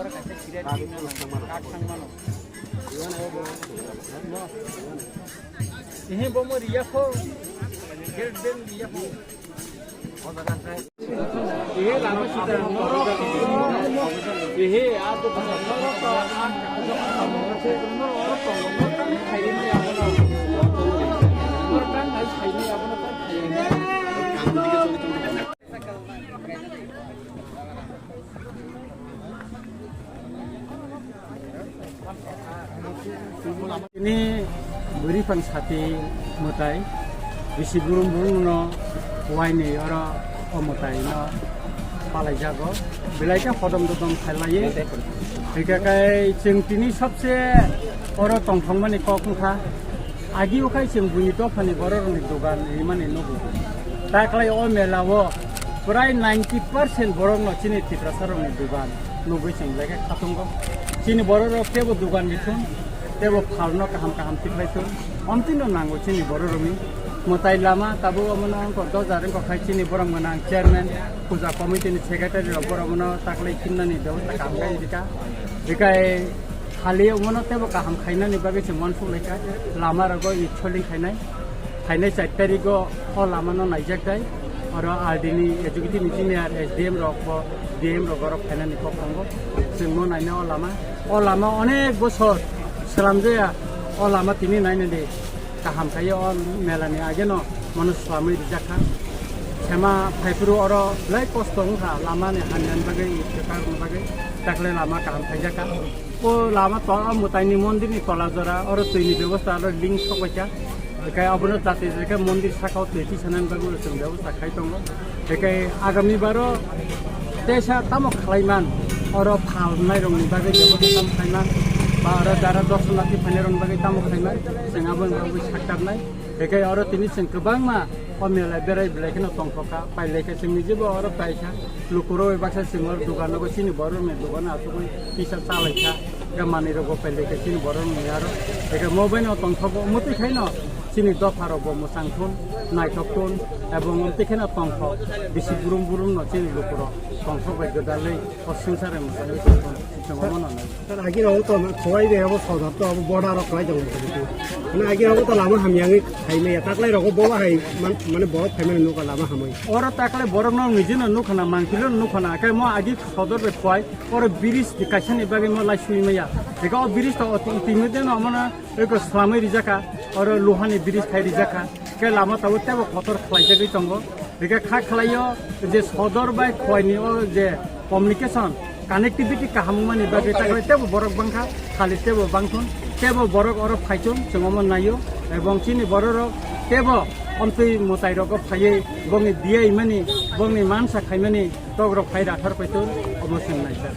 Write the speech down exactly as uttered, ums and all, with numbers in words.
Ehe, bomo riya kho. Gate ben riya kho. Ehe, lama sita norok. Ehe, a to norok to, a, norok to, norok to, norok to, norok to, norok to, Ini bwrwi phan sati mwtai bisi burum burum no waini oro o mwtai no palai jago, belai khe hodom dodom khailaiwi. Hingkhe kai chwng tini sobse oro tongthokmani kok wngkha. Agi o khai chwng buini dophani borok rokni dogan rimani nugo. Taklai o mela o prai ninety percent borok no chini Tiprasa rokni dogan nugwi chwng belai khe khatungo. Chini borok rok tebo dogan rithun, tebo phalno kaham kaham tikhlai thun. Omtwi no nango chini borok rokni mwtai lama tabuk omono wngkha dojar wngkha khai chini borok gwnang chairman, puja committee ni secretary rok borok no taklai khinnani bebosta kaham khai rika. Hikai Hali omono tebo kaham khainani bagwi se uansuk laikha, lama rogo i soling khainai, khainai char tarigo o lama no naijak dai, oro R D ni executive engineer, S D M rok bo, D M rok oro khainani kok tongo, chwng mo naina o lama, o lama onek bosor slamjaya, o lama tini nainani kaham khaio, o mela ni age no mono swlamwi rijak kha, sema phaiphuru oro belai kosto wngkha, lama ni hamya ni bagwi, i kwchar ni bagwi, takle lama kaham khaijak kha. O lama to-, o mwtaini mondirni tola jora, oro twini bebosta, oro link sokbaikha. Hikai abono jati hikai mondir sakao twi tisanani bagwi chwng bebosta khai tongo. Hikai agami baro teisa tamo khlaiman, oro phalnairokni bagwi bebosta tamo khlaiman, ba oro jara dorshonarthi phainairokni bagwi tamo khlaiman, chwng aboni bagwi saktarnai. Hikai oro tini chwng kwbangma o mela berai belai kheno tongthokha, pailai khe chwng nijebo oro paikha. Lukurok bai baksa chwng oro dogan nogo chini borok ni dogan asugwi kisa chalaikha. Hikai manwi rok bo pailai khe chini borok ni aro. Hikai mo bai no tongthogo, omo twi khaino chini dopha rok bo mwchang thun, naithok thun, ebong omo twi kheno tongthok, bisi burum burum no chini lukurok tongthok bai gwdalwi o swngchar bai mwchangwi tongthok chwng omo no nai. Sir, agi rogo to khowai de abo sodar to abo border rok kwlai tongo. Mane agi rogo to lama hamya wngwi khaimaya, taklai rogo bo hai man-, mane borok khaimani nukha lama hamwi. Oro taklai borok no nijino nukhana, mangpili no nukhana, khe mo agi sodor bai khowai, oro bridge kaisa ni bagwi mo lai sui maya. Ega o bridge to oti, iti mide no mo no eko slamwi rijak kha, oro luhani bridge khai rijak kha. Khe lama tabuk tebo kotor khlaijagwi tongo. Hingkhe kha khlaio je sodor bai khoini o je communication, connectivity kaham wngmani bagwi taklai tebo borok bangkha, khali tebo bangthun, tebo borok oro phaithun, chwng omo naio, ebong chini bororok tebo omtwi mwtai rogo phaiwi bongni diya imani, bongni mansa khaimani tokrok phai rathar paithun, omo chwng naijak.